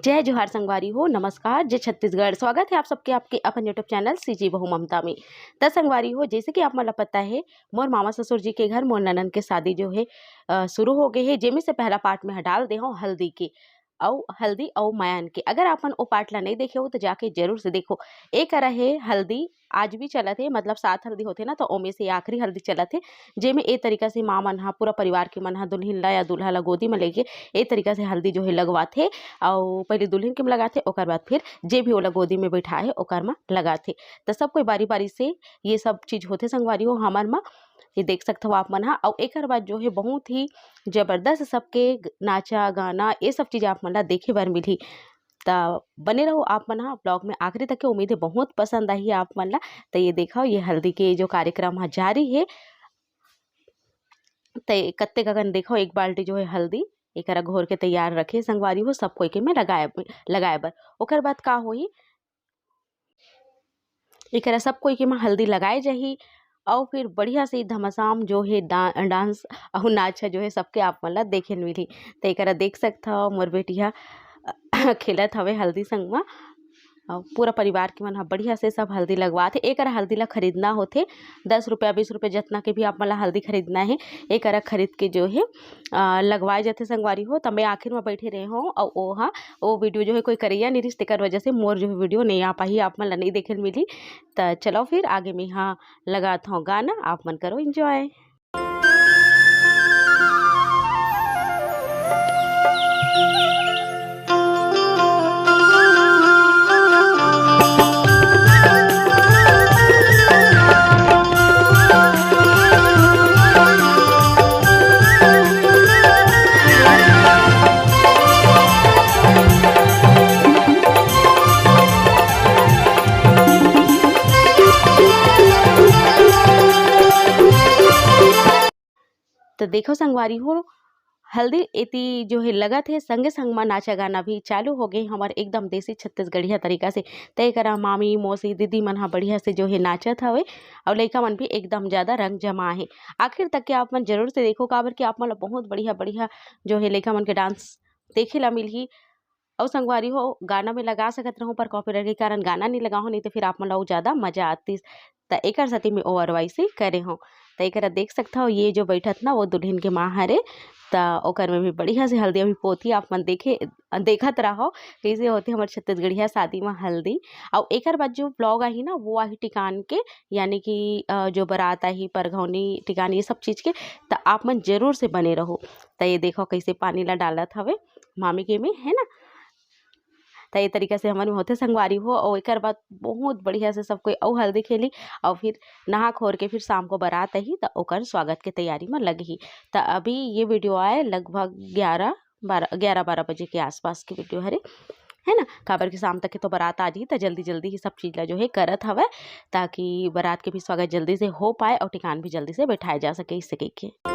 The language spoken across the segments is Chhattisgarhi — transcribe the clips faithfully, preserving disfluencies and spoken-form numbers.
जय जोहार संगवारी हो, नमस्कार, जय छत्तीसगढ़। स्वागत है आप सबके आपके अपन YouTube चैनल सीजी बहू ममता में। त संगवारी हो, जैसे कि आप मन ला पता है, मोर मामा ससुर जी के घर मोर ननन के शादी जो है, अ, शुरू हो गए है, जेमे से पहला पार्ट में ह डाल दे हूँ हल्दी के, अउ हल्दी अउ मयान के। अगर आपन ओ पार्ट ला नहीं देखे हो तो जाके जरूर से देखो। ए करा है हल्दी, आज भी चलत है, मतलब सात हल्दी होथे ना, तो ओमे से आखिरी हल्दी चलत है, जेमे ए तरीका से माँ मन ह, पूरा परिवार के मन ह दुल्हन ला या दूल्हा ला गोदी में लेके ए तरीका से हल्दी जो है लगवाथे। अउ पहले दुल्हन के में लगाथे, ओकर बाद फिर जे भी ओला गोदी में बैठा है ओकर में लगाथे। तो सब कोई बारी बारी से ये सब चीज होथे संगवारी हो हमर में। ये देख सकत हो आप मन ह। अउ एकर बाद जो है बहुत ही जबरदस्त सबके ग-, नाचा गाना ये सब चीज आप मन ला देखे बर मिलही। त बने रहो आप मन ह ब्लॉग में आखिरी तक के। उम्मीद है बहुत पसंद आही आप मन ला। त ये देखो, ये हल्दी के जो कार्यक्रम ह जारी है, त कत्ते ककन देखो, एक बाल्टी जो है हल्दी एकरा घोर के तैयार रखे संगवारी हो, सब कोई के में लगाए, लगाए बर। ओकर बाद का होही, एकरा सब कोई के में हल्दी लगाए जाही, अउ फिर बढ़िया से घमासान जो है डा-, डांस अउ नाच जो है सबके आप मन ला देखे ल मिलही। त एकरा देख सकत हव, मोर बेटी ह खेलत हवे हल्दी संग म। अउ पूरा परिवार के मन ह बढ़िया से सब हल्दी लगवात हे। एकरा हल्दी ला खरीदना होथे, दस रुपया, बीस रुपया, जतना के भी आप मन ला हल्दी खरीदना हे, एकरा खरीद के जो है, अ, लगवाए जाथे संगवारी हो। त मैं आखिर म बैठे रहे हूँ, अउ ओ ह, ओ वीडियो जो है कोई करैया नहीं रिहिस, तेकर वजह से मोर जो है वीडियो नहीं आ पाही, आप मन ला नहीं देखे ल मिली। त चलो फिर आगे में यहाँ लगात हूँ गाना, आप मन करो एंजॉय। तो देखो संगवारी हो, हल्दी एती जो है लगत है, संगे संग मा नाचा गाना भी चालू हो गए हमर एकदम देसी छत्तीसगढ़िया तरीका से। तय करा मामी, मौसी, दीदी मन हा बढ़िया से जो है नाचत हवे, और लइका मन भी एकदम ज़्यादा रंग जमा है। आखिर तक के आप मन जरूर से देखो, काबर कि आप मन ला बहुत बढ़िया बढ़िया जो है लइका मन के डांस देखे ला मिलही। अउ संगवारी हो, गाना में लगा सकत रहूं, पर कॉपीराइट के कारण गाना नहीं लगा हूं, नहीं तो फिर आप मन ला अउ ज्यादा मजा आतिस। त एकर सेती मैं ओवर वॉइस ही करे हूं। त एकरा देख सकत हव, ये जो बैठत ना, वो दुल्हन के माँ हरे। त ओकर में भी बढ़िया से हल्दी अभी पोती, आप मन देखे, देखत रहो, कैसे होथे हमर छत्तीसगढ़िया शादी में हल्दी। अउ एकर बाद जो ब्लॉग आही ना, वो आही टिकान के, यानी कि, अ, जो बारात आही, परघौनी, टिकान, ये सब चीज के। त आप मन जरूर से बने रहो। त ये देखो, कैसे पानी ला डालत हवे मामी के में, है ना। त ये तरीका से हमन में होथे संगवारी हो। अउ एकर बाद बहुत बढ़िया से सब कोई अउ हल्दी खेली, अउ फिर नहा खोर के फिर शाम को बारात आही, त ओकर स्वागत के तैयारी में लगही। त अभी ये वीडियो आए लगभग ग्यारह, बारह, ग्यारह बारह बजे के आसपास की वीडियो हरे, है ना। काबर कि शाम तक के तो बारात आ जाही, त जल्दी जल्दी ही सब चीज ला जो है करत हवय, ताकि बारात के भी स्वागत जल्दी से हो पाए और टिकान भी जल्दी से बैठाए जा सके, इससे कह के।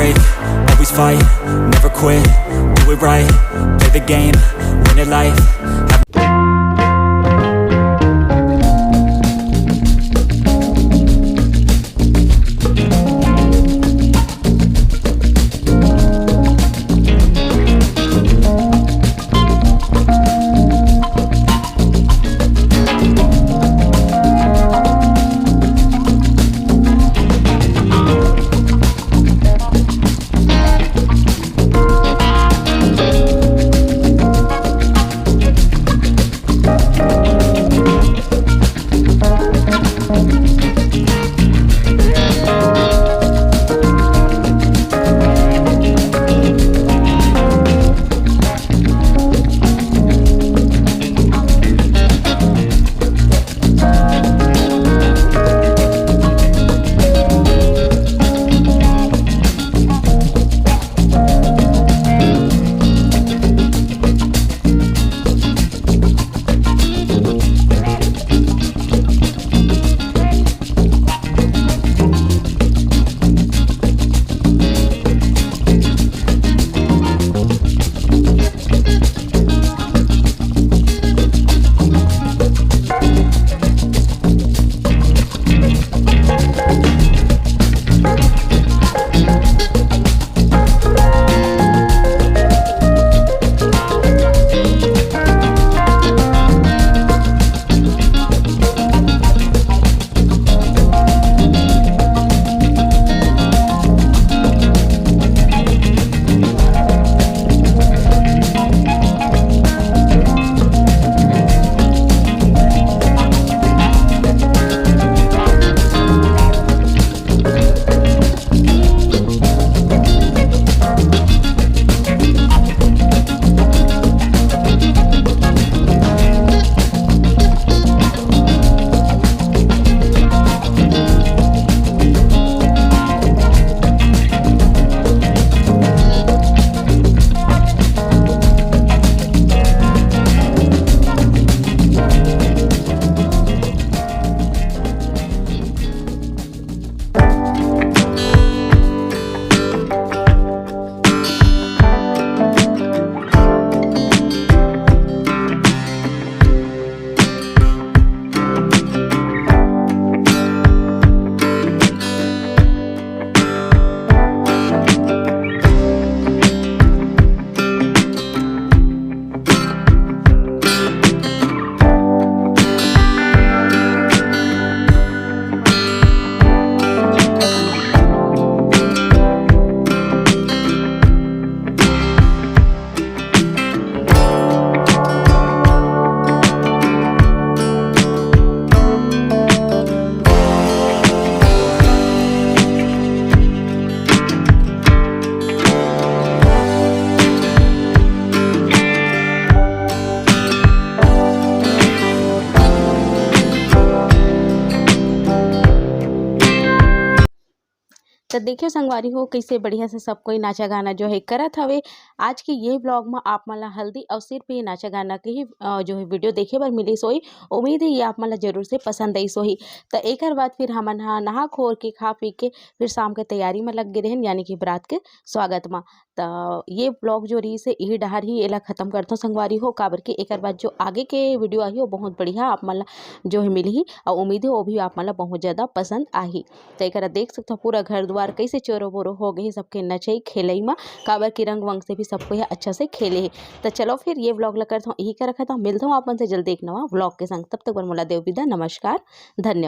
Always fight, never quit, do it right, play the game, win it life. तो देखियो संगवारी हो, कैसे बढ़िया से सब कोई नाचा गाना जो है करत हवे। आज के ये ब्लॉग में आप मन ला हल्दी और सिर्फ ये नाचा गाना के ही अ, जो है वीडियो देखे बर मिलिस होही। उम्मीद है ये आप मन ला जरूर से पसंद आइस होही। तो एकर बाद फिर हमन हा नहा खोर के, खा पी के फिर शाम के तैयारी में लग गए रहन, यानी कि बरात के स्वागत में। तो ये ब्लॉग जो रही से यही डहर ही एला खत्म करथों संगवारी हो, काबर के एकर बाद जो आगे के वीडियो आही वो बहुत बढ़िया आप मन ला जो है मिलही, और उम्मीद है वो भी आप मन ला बहुत ज़्यादा पसंद आही। तो एकरा देख सकथो पूरा घर द्वार कैसे चोरो बोरो हो गए, सबके नचई खेलई में, काबर की रंग वंग से भी सबको यह अच्छा से खेले है। तो चलो फिर ये ब्लॉग ला करथों यही कर रखा था, मिलता हूँ आप मन से जल्दी एक नवा ब्लॉग के संग। तब तक बर मोला देव विदा, नमस्कार, धन्यवाद।